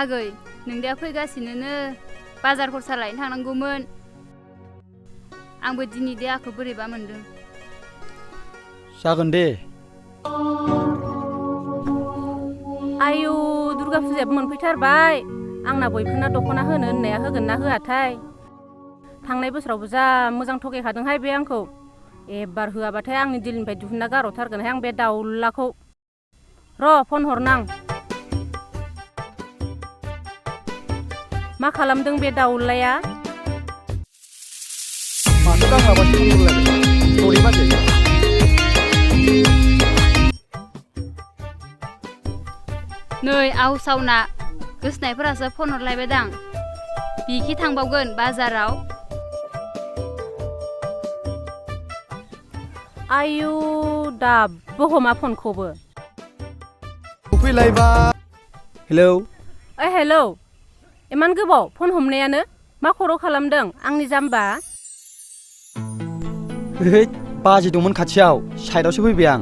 आगै नोंदाया फैगासिनोनो बाजार खरसा लायनो थांनांगौमोन आंबो दिनै देहाखौ बोरैबा मोनदों जागोन दे आयु दुर्गा फुजायाबो मोनफैथारबाय आंना बयफ्रेन्डना दख'ना होनो होननाया होगोन ना होआथाय थांनाय बोसोरावबो जा मोजां थगायखादोंहाय बे आंखौ एबार होआबाथाय आंनि दिलनिफ्राय दिहुनना गारहरथारगोनहाय आं बे दाउलाखौ र' फन हरनां मा खालामदों बे दाउलाया माथो गांलाबासो बुंलायबाय सरि बाजै नै आवसावना गोसोनायफोरासो फन हरलायबायदां बिखि थांबावगोन बाजाराव आयु दाबो हमा फनखौबो फैलायबाय हेलौ ओइ हेलौ इमान गोबाव फन हमनायानो मा खर' खालामदों आंनि जाम्बा हैद बाजै दंमोन खाथियाव साइडआवसो फैबाय आं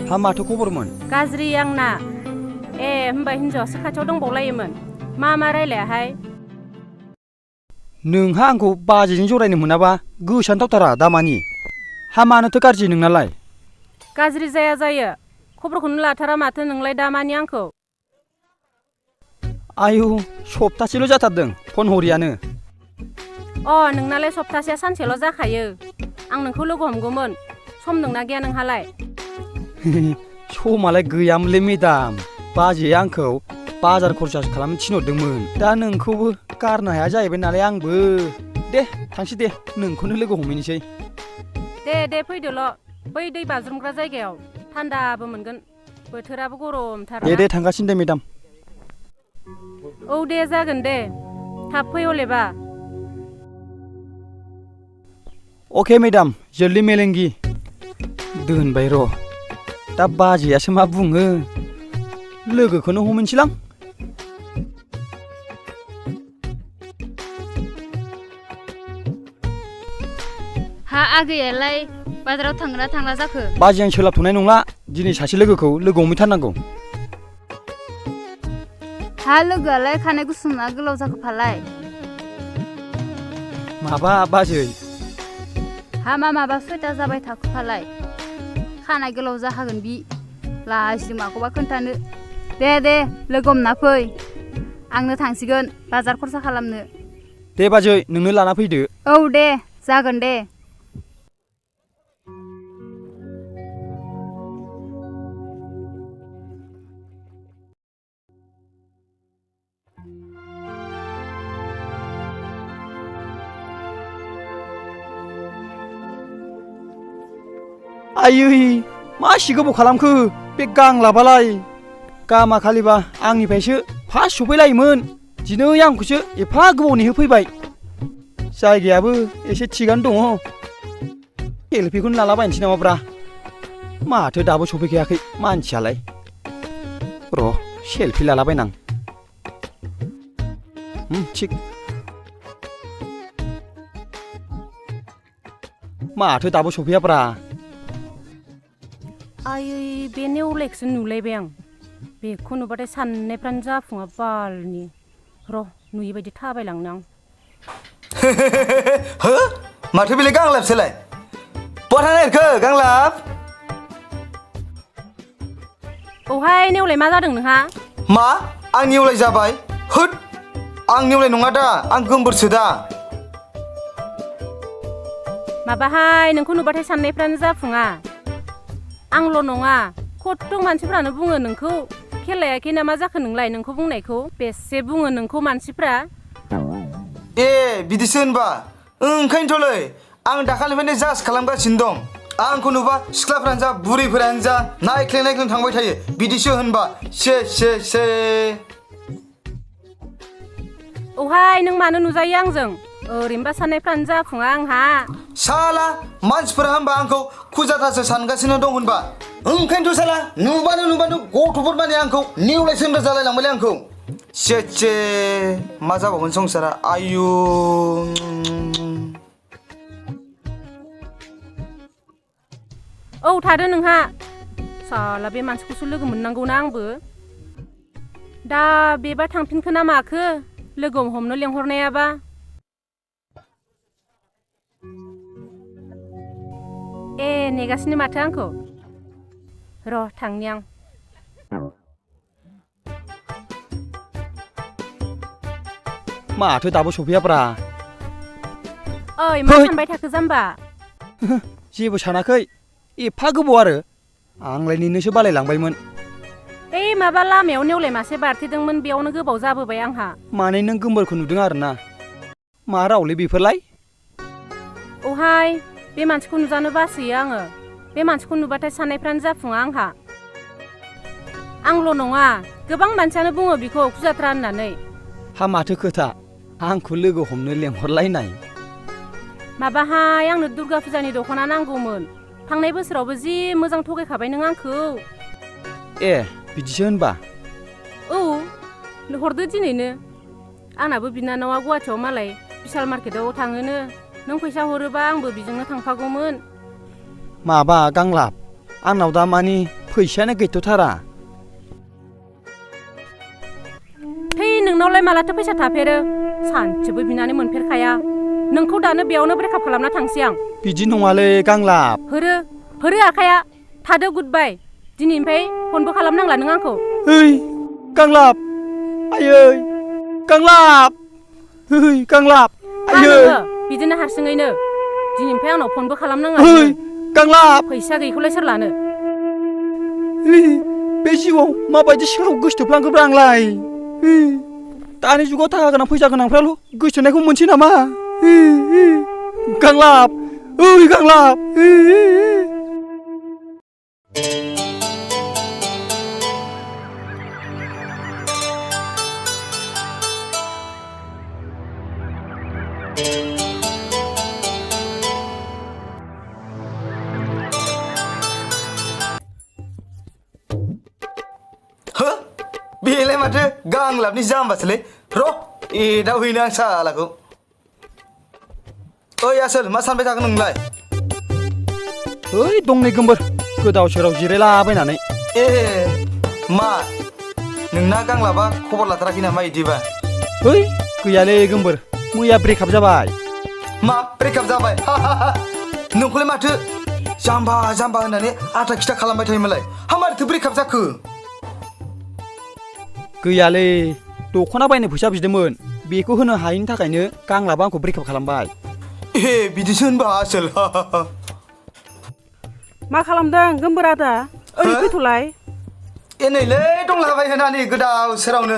हा माथो खबरमोन गाज्रि आंना ए होमबा हिनजावासो खाथियाव दंबावलायोमोन मा रायलायाहाय नोंहा आंखौ बाजैजों जरायनो मोनाबा गोसोआनो दावथारा दामानि हा मानोथो गाज्रि नोंनालाय गाज्रि जायो खबरखौनो लाथारा माथो नोंलाय दामानि आंखौ आयु सप्तासेल' जाथारदों फन हरियानो नोंनालाय सप्तासेया सानसेल' जाखायो आं नोंखौ लोगो हमगौमोन सम दंना गैया नोंहालाय समालाय गैयामोनलै मेदाम बाजैया आंखौ बाजार खरसा खालामनो थिनहरदोंमोन दा नोंखौबो गारनो हाया जाहैबाय नालाय आंबो दे थांसै दे नोंखौनो लोगो हमहैनोसै दे फैदोल' बै दै बाज्रुमग्रा जायगायाव थान्दाबो मोनगोन बोथोराबो गरमथार दे थांगासिनो दे मेदाम औ दे जागोन दे थाब फै हलेबा अके मेदाम जल्दी मेलेंगी दोनबाय र' दा बाजैयासो मा बुङो लोगोखौनो हमहैनोसैलां हा आगैयालाय बाजाराव थांगोना थांला जाखो बाजै आं सोलाबथ'नाय नंला दिनै सासे लोगोखौ लोगो हमहैथारनांगौ हा लोगोआलाय खानाय गुसुंना गोलाव जाखो फालाय माबा बाजै माबा सयथा जाबाय थाखो फालाय खानाय गोलाव जाखागोन बि लाजिदों माखौबा खोन्थानो दे लोगो हमना फै आंनो थांसिगोन बाजार खरसा खालामनो दे बाजै नोंनो लाना फैदो औ दे जागोन दे आयै मासि गोबाव खालामखो बे गांलाबालाय गामा खालिबा आंनिफ्रायसो फार्स्ट सफैलायोमोन दिनै आंखौसो एफा गोबाव नेहोफैबाय जायगायाबो एसे थिगानो दङ सेलफिखौनो लालाबायनोसै नामाब्रा माथो दाबो सफैखायाखै मानसियालाय र' सेलफि लालाबायनां थिग माथो दाबो सफैयाब्रा आयै बे नेवलायखौसो नुलायबाय आं बेखौ नुबाथाय साननायफ्रानो जाफुङा बालनि र' नुयै बायदि थाबायलांनो आं हो माथो बेलाय गांलाबसोलाय बहा नागिरखो गांलाब औहाय नेवलाय मा जादों नोंहा मा आं नेवलाय जाबाय होद आं नेवलाय नङा दा आं गोमबोरसो दा माबाहाय नोंखौ नुबाथाय साननायफ्रानो जाफुङा आंल' नङा खथ्थ' मानसिफ्रानो बुङो नोंखौ खेल लायाखै ना मा जाखो नोंलाय नोंखौ बुंनायखौ बेसे बुङो नोंखौ मानसिफ्रा ए बिदिसो होनबा ओंखायनोथ'लै आं दाखालिनिफ्रायनो जास खालामगासिनो दं आंखौ नुबा सिख्लाफ्रानो जा बुरैफोरानो जा नायख्लें थांबाय थायो बिदिसो होनबा से औहाय नों मानो नुजायो आंजों ओरैनोबा साननायफ्रानो जाफुङा आंहा साला मानसिफोरा होनबा आंखौ खुजाथासो सानगासिनो दं होनबा ओंखायनोथ' साला नुबानो गथ'फोर माने आंखौ नेवलाय सोंग्रा जालायलांबायलै आंखौ से मा जाबावगोन संसारा आयु औ थादो नोंहा साला बे मानसिखौसो लोगो मोननांगौना आंबो दा बेबा थांफिनखो ना माखो लोगो हमनो लेंहरनायाबा ए नेगासिनो माथो आंखौ र' थांनि आं माथो दाबो सफैयाब्रा ओइ मा सानबाय थाखो जाम्बा जेबो सानाखै एफा गोबाव आरो आंलाय नेनोसो बालायलांबायमोन ओइ माबा लामायाव नेवलाय मासे बारथेदोंमोन बेयावनो गोबाव जाबोबाय आंहा माने नों गोमबोरखौ नुदों आरोना मा रावलै बेफोरलाय औहाय बे मानसिखौ नुजानो बासोयो आङो बे मानसिखौ नुबाथाय साननायफ्रानो जाफुङा आंहा आंल' नङा गोबां मानसियानो बुङो बिखौ खुजाथ्रा होननानै हा माथो खोथा आंखौ लोगो हमनो लेंहरलायनाय माबाहाय आंनो दुर्गा फुजानि दख'ना नांगौमोन थांनाय बोसोरावबो जि मोजां थगायखाबाय नों आंखौ ए बिदिसो होनबा औ हरदो दिनैनो आंनाबो बिनानावा गुवाहाटियाव मालाय बिशाल मार्केटाव थाङोनो नों फैसा हरोबा आंबो बेजोंनो थांफागौमोन माबा गांलाब आंनाव दा मानि फैसायानो गैथ'थारा है नोंनावलाय मालाथो फैसा थाफेरो सानसेबो बिनानै मोनफेरखाया नोंखौ दानो बेयावनो ब्रेकआप खालामना थांसै आं बिदि नङालै गांलाब होरो आखाया थादो गुड बाय दिनैनिफ्राय फनबो खालामनांला नों आंखौ ओइ गांलाब आयै गांलाब ओइ गांलाब आयै बिदिनो हारसिङैनो दिनैनिफ्राय आंनाव फनबो खालामनाङा ओइ गांलाब फैसा गैयिखौलाय सोर लानो बे जिउआव माबायदि सिख्लाखौ गोसोथोफ्लांखोब्रा आंलाय दानि जुगाव थाखा गोनां फैसा गोनांफ्राल' गोसोथोनायखौ मोनसै नामा गांलाब ओइ गांलाब बेलाय माथो गांलाबनि जाम्बासोलै र' एदाव हैनो आं सालाखौ ओइ आसोल मा सानबाय थागोन नोंलाय ओइ दं नै गोमबोर गोदाव सोराव जिरायलाबायनानै ए मा नोंना गांलाबा खबर लाथाराखै नामा इदिबा ओइ गैयालै गोमबोर मैया ब्रेकआप जाबाय मा ब्रेकआप जाबाय नोंखौलाय माथो जाम्बा जाम्बा होननानै आथा खिथा खालामबाय थायोमोनलाय हा मारैथो ब्रेकआप जाखो गैयालै दख'ना बायनो फैसा बिदोंमोन बेखौ होनो हायैनि थाखायनो गांलाबा आंखौ ब्रेकआप खालामबाय ए बिदिसो होनबा आसोल मा खालामदों गोमबोर आदा ओरै फैथ'लाय ए नैलै दंलाबायो नानि गोदाव सोरावनो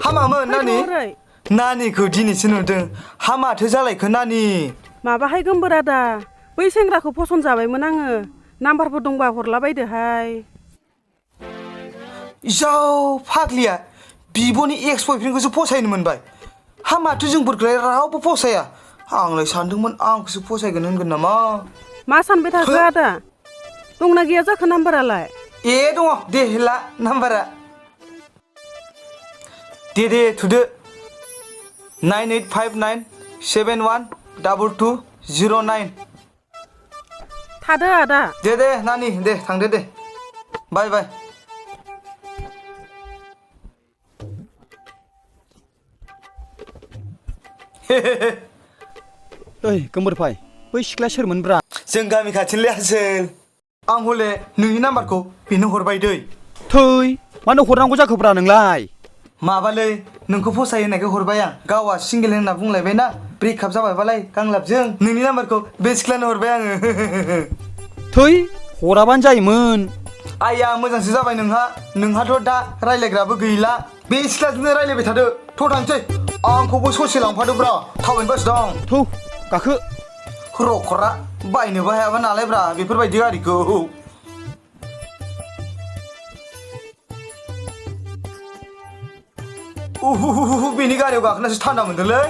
हामामोन नानि नानिखौ दिनैसो नुदों हा माथो जालायखो नानि माबाहाय गोमबोर आदा बै सेंग्राखौ फसन जाबायमोन आङो नाम्बारफोर दंबा हरलाबायदोहाय जाव फाग्लिया बिब'नि एक्स बयफ्रेन्डखौसो फसायनो मोनबाय हा माथो जोंफोरखौलाय रावबो फसाया आंलाय सानदोंमोन आंखौसो फसायगोन होनगोन नामा मा सानबाय थाखो आदा दंना गैया जाखो नाम्बारालाय ए दङ दे ला नाम्बारा दे थुदो 9859712209 थादो आदा दे नानि दे थांदो दे बाय ओइ गोमबोर फाय बै सिख्लाया सोरमोनब्रा जों गामि खाथिनिलै आसोल आं हले नोंनि नाम्बारखौ बेनो हरबाय दै थै मानो हरनांगौ जाखोब्रा नोंलाय माबालै नोंखौ फसायो होननायखौ हरबाय आं गावआ सिंगेल होनना बुंलायबायना ब्रेकआप जाबायबालाय गांलाबजों नोंनि नाम्बारखौ बे सिख्लानो हरबाय आङो थै हराबानो जायोमोन आइया मोजांसो जाबाय नोंहाथ' दा रायलायग्राबो गैला बे सिख्लाजोंनो रायलायबाय थादो थ' थांसै आंखौबो ससे लांफादोब्रा थाबायनोबासो दं थौ गाखो रखरा बायनोबो हायाबा नालायब्रा बेफोरबायदि गारिखौ बेनि गारियाव गाखोनासो थान्दा मोनदोंलै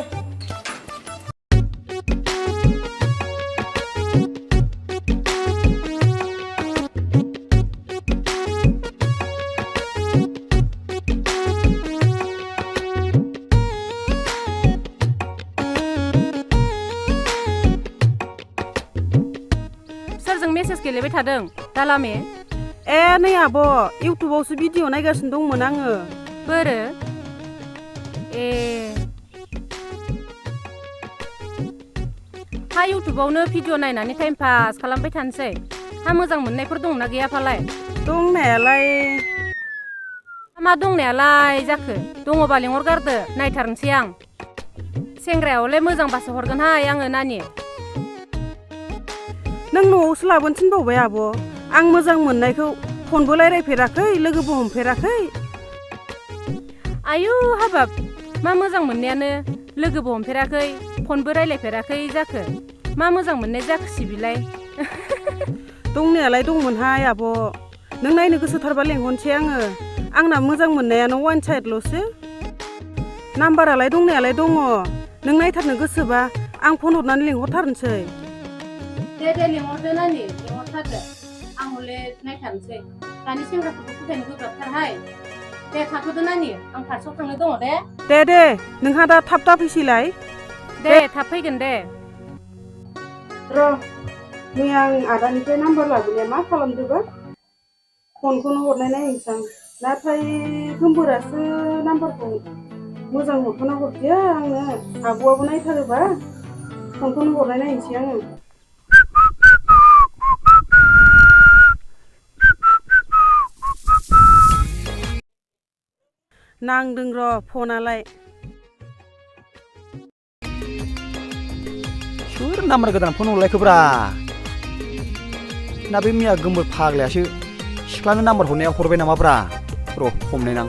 मेसेज गेलेबाय थादों दालामे ए नै आब' इउटुबावसो भिडिअ नायगासिनो दंमोन आङो बोरो ए हा इउटुबावनो भिडिअ नायनानै टाइम पास खालामबाय थानोसै हा मोजां मोननायफोर दंना गैया फालाय दंनायालाय मा दंनायालाय जाखो दङबा लेंहरगारदो नायथारनोसै आं सेंग्रायावलाय मोजांबासो हरगोनहाय आङो नानि नों न'आवसो लाबोनो थिनबावबाय आब' आं मोजां मोननायखौ फनबो रायज्लायफेराखै लोगोबो हमफेराखै आयु हाबाब मा मोजां मोननायानो लोगोबो हमफेराखै फनबो रायज्लायफेराखै जाखो मा मोजां मोननाय जाखोसि बिलाय दंनायालाय दंमोनहाय आब' नों नायनो गोसोथारबा लेंहरनोसै आङो आंना मोजां मोननायानो वान साइडल'सो नाम्बारालाय दंनायालाय दङ नों नायथारनो गोसोबा आं फन हरनानै लेंहरथारनोसै दे लेंहरदो नानि लेंहरथारदो आं हले नायथारनोसै दानि सेंग्राफोरखौ फोथायनो गोब्राबथारहाय दे थाथ'दो नानि आं फारसेयाव थांनो दङ दे नोंहा दा थाब फैसैलाय दे थाब फैगोन दे र' मैया आं आदानिफ्राय नाम्बार लाबोनाया मा खालामदोबा फनखौनो हरनाय नायनोसै आं नाथाय गोमबोरासो नाम्बारखौ मोजां हरखोना हरदिया आंनो आब'आबो नायथारोबा फनखौनो हरनाय नायनोसै आङो नांदों र' फनालाय सोर नाम्बार गोदान फन हरलायखोब्रा ना बे मैया गोमबोर फाग्लायासो सिख्लानो नाम्बार हरनायाव हरबाय नामाब्रा र' हमनाय नां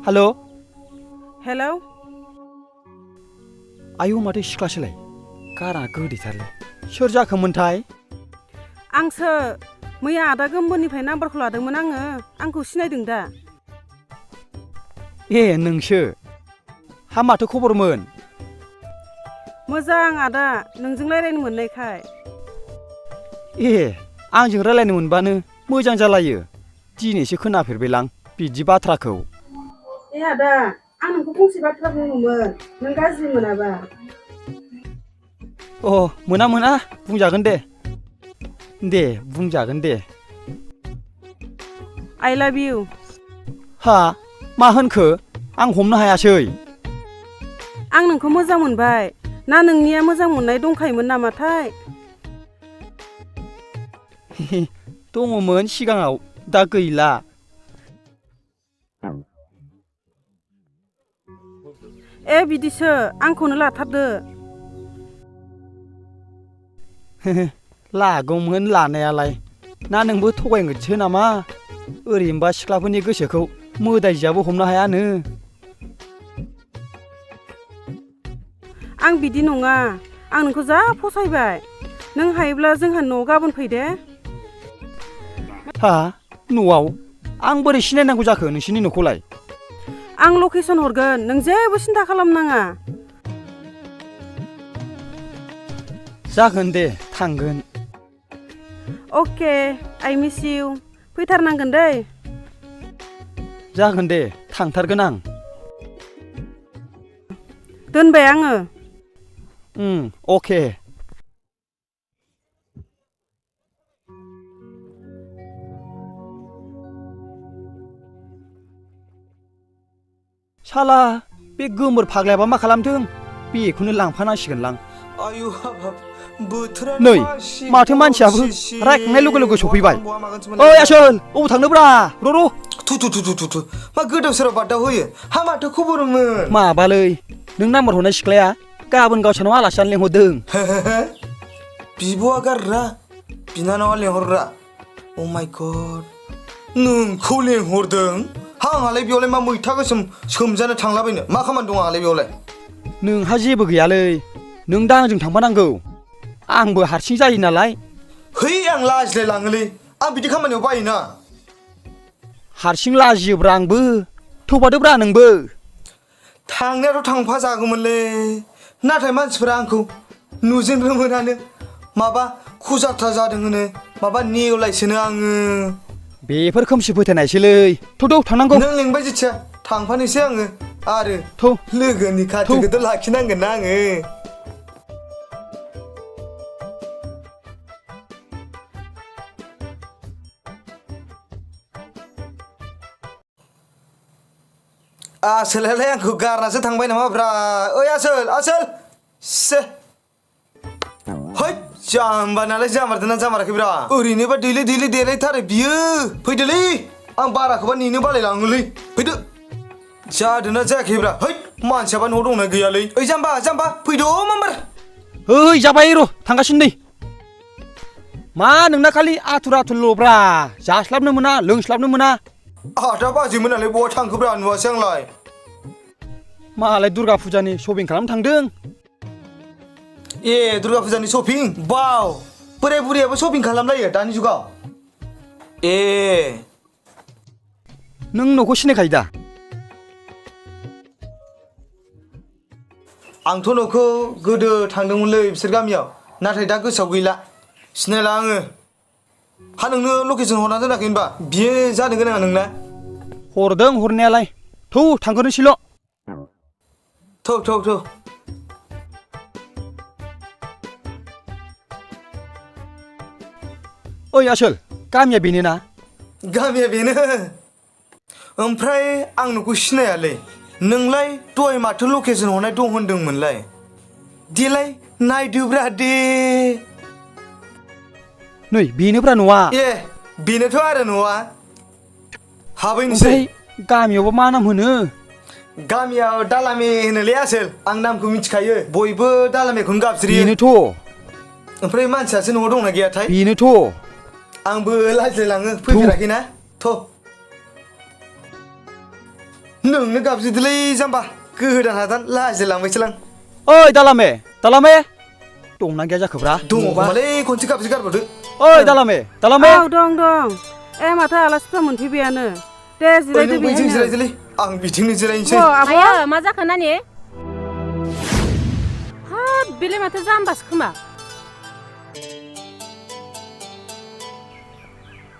हेलौ आयौ माथो सिख्लासोलाय गारा गोदैथारलै सोर जाखोमोनथाय आंसो मैया आदा गोमबोरनिफ्राय नाम्बारखौ लादोंमोन आङो आंखौ सिनायदों दा ए नोंसो हा माथो खबरमोन मोजां आदा नोंजों रायज्लायनो मोननायखाय ए आंजों रायज्लायनो मोनबानो मोजां जालायो दिनैसो खोनाफेरबायलां बिदि बाथ्राखौ ए आदा आं नोंखौ फंसे बाथ्रा बुंगौमोन नों गाज्रि मोनाबा अ मोना बुंजागोन दे बुंजागोन दे आइ लाभ इउ हा मा होनखो आं हमनो हायासै आं नोंखौ मोजां मोनबाय ना नोंनिया मोजां मोननाय दंखायोमोन नामाथाय दङमोन सिगाङाव दा गैला ए बिदिसो आंखौनो लाथारदो लागौमोन लानायालाय ना नोंबो थगायगोनसो नामा ओरैनोबा सिख्लाफोरनि गोसोखौ मोदायजोआबो हमनो हायानो आं बिदि नङा आं नोंखौ जा फसायबाय नों हायोब्ला जोंहा न'आव गाबोन फै दे हा न'आव आं बोरै सिनायनांगौ जाखो नोंसिनि न'खौलाय आं लकेसन हरगोन नों जेबो सिन्था खालामनाङा जागोन दे थांगोन अके आइ मिस इउ फैथारनांगोन दै जागोन दे थांथारगोन आं दोनबाय आङो अके साला बे गोमोर फाग्लायाबा मा खालामथों बेखौनो लांफानांसिगोनलां आयु हाबाब बोथोरा नै माथो मानसियाबो रायखांनाय लोगो लोगो सफैबाय ओइ आसोल अबाव थांनोब्रा र' थु मा गोदाव सोराव बादाव होयो हा माथो खबरमोन माबालै नों नाम्बार हरनाय सिख्लाया गाबोन गावसानाव आलासि जानो लेंहरदों बिब'आ गाररा बिनानावा लेंहरग्रा अ माय गड नोंखौ लेंहरदों आंहालाय बेयावलाय मा मैथा गोसोम सोमजानो थांलाबायनो मा खामानि दं आंहालाय बेयावलाय नोंहा जेबो गैयालै नों दा आंजों थांफानांगौ आंबो हारसिं जायो नालाय है आं लाजिलाय लाङोलै आं बिदि खामानियाव बायोना हारसिं लाजियोब्रा आंबो थौफादोब्रा नोंबो थांनायाथ' थांफा जागौमोनलै नाथाय मानसिफोरा आंखौ नुजेनबो मोनानो माबा खुजाथ्रा जादों होनो माबा नेवलायसोनो आङो बेफोर खोमसि फोथायनायसोलै थौ थांनांगौ नों लेंबाय जेथिया थांफानोसै आङो आरो थौ लोगोनि खाथिखौथ' लाखिनांगोन ना आङो आसोलालाय आंखौ गारनासो थांबाय नामाब्रा ओइ आसोल आसोल से है जाम्बा नालाय जामारदोंना जामाराखैब्रा ओरैनोबा दैले दैले देलायथारो बियो फैदोलै आं बाराखौबा नेनो बालायलाङोलै फैदो जादोंना जायाखैब्रा है मानसियाबा न'आव दंना गैयालै ओइ जाम्बा जाम्बा फैद' मामबार ओइ जाबाय र' थांगासिनो नै मा नोंना खालि आथुर आथुरल'ब्रा जास्लाबनो मोना लोंस्लाबनो मोना 8 बाजिमोनालाय बहा थांखोब्रा नुवासै आंलाय मालाय दुर्गा फुजानि शपिं खालामनो थांदों ए दुर्गा फुजानि शपिं बाव बोराय बुरैयाबो शपिं खालामलायो दानि जुगाव ए नों न'खौ सिनायखायो दा आंथ' न'खौ गोदो थांदोंमोनलै बिसोर गामियाव नाथाय दा गोसोआव गैला सिनायला आङो हा नोंनो लकेसन हरना दोनाखै होनबा बियो जानो गोनाङा नोंना हरदों हरनायालाय थौ थांग्रोनोसैल' थौ थौ थौ ओइ आसोल गामिया बेनो ना गामिया बेनो ओमफ्राय आं नोंखौ सिनायालै नोंलाय दहाय माथो लकेसन हरनाय दं होनदोंमोनलाय देलाय नायदोब्रा दे नै बेनोब्रा न'आ ए बेनोथ' आरो न'आ हाबैनोसै ओमफ्राय गामियावबा मा नाम होनो गामियाव दालामे होनोलै आसोल आं नामखौ मिथिखायो बयबो दालामेखौनो गाबज्रियो बेनोथ' ओमफ्राय मानसियासो न'आव दंना गैयाथाय बेनोथ' आंबो लाजिलाङो फैफेराखैना थ' नोंनो गाबज्रिदोलै जाम्बा गोदान हादान लाजिलांबायसोलां ओइ दालामे दालामे दंना गैया जाखोब्रा दङबालाय खनसे गाबज्रि गारबावदो ओइ दालामे दालामे औ दं ए माथो आलासिफ्रा मोनफैबायानो दे जिरायदो बैजों जिरायदोलै आं बिथिंनो जिरायनोसै आया मा जाखो नानि हाब बेलाय माथो जाम्बासो खोमा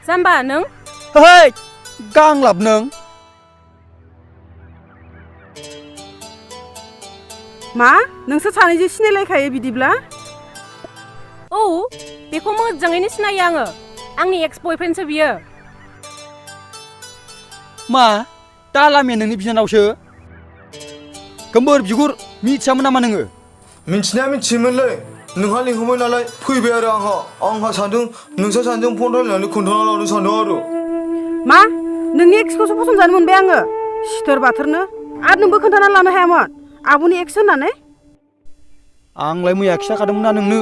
जाम्बा नों है गांलाब नों मा नोंसोर सानैजों सिनायलायखायो बिदिब्ला औ बेखौ मोजाङैनो सिनायो आङो आंनि एक्स बयफ्रेन्डसो बियो मा दालामेया नोंनि बिनानावसो गोमबोर बिगुर मिथियामोन नामा नोङो मिथिनाया मिथियोमोनलै नोंहा लिंहरबाय नालाय फैबाय आरो आंहा सानदों नोंसोर सानैजों फन रायलायनानै खोन्थाना लानो सानदों आरो मा नोंनि एक्सखौसो फसंजानो मोनबाय आङो सिथोर बाथोरनो आरो नोंबो खोन्थाना लानो हायामोन आब'नि एक्स होननानै आंलाय मैया खिथाखादोंमोन ना नोंनो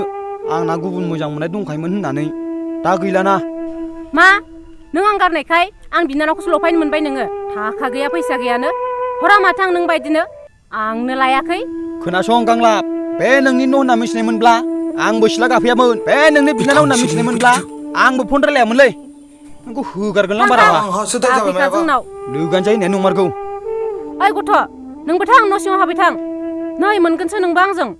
आंना गुबुन मोजां मोननाय दंखायोमोन होननानै दा गैलाना मा नों आं गारनायखाय आं बिनानावखौसो लफायनो मोनबाय नोङो थाखा गैया फैसा गैयानो हरा माथो आं नों बायदिनो आंनो लायाखै खोनासं गांलाब बे नोंनि न' होनना मिथिनायमोनब्ला आंबो सिला गाफैयामोन बे नोंनि बिनानाव होनना मिथिनायमोनब्ला आंबो फन रायलायामोनलै नोंखौ होगारगोन बारा आंहासो दाय जाबाय मायाबा लोगान जायो नंमारगौ ओइ गथ' नोंबो थां न' सिङाव हाबबाय थां नै मोनगोनसो नोंबो आंजों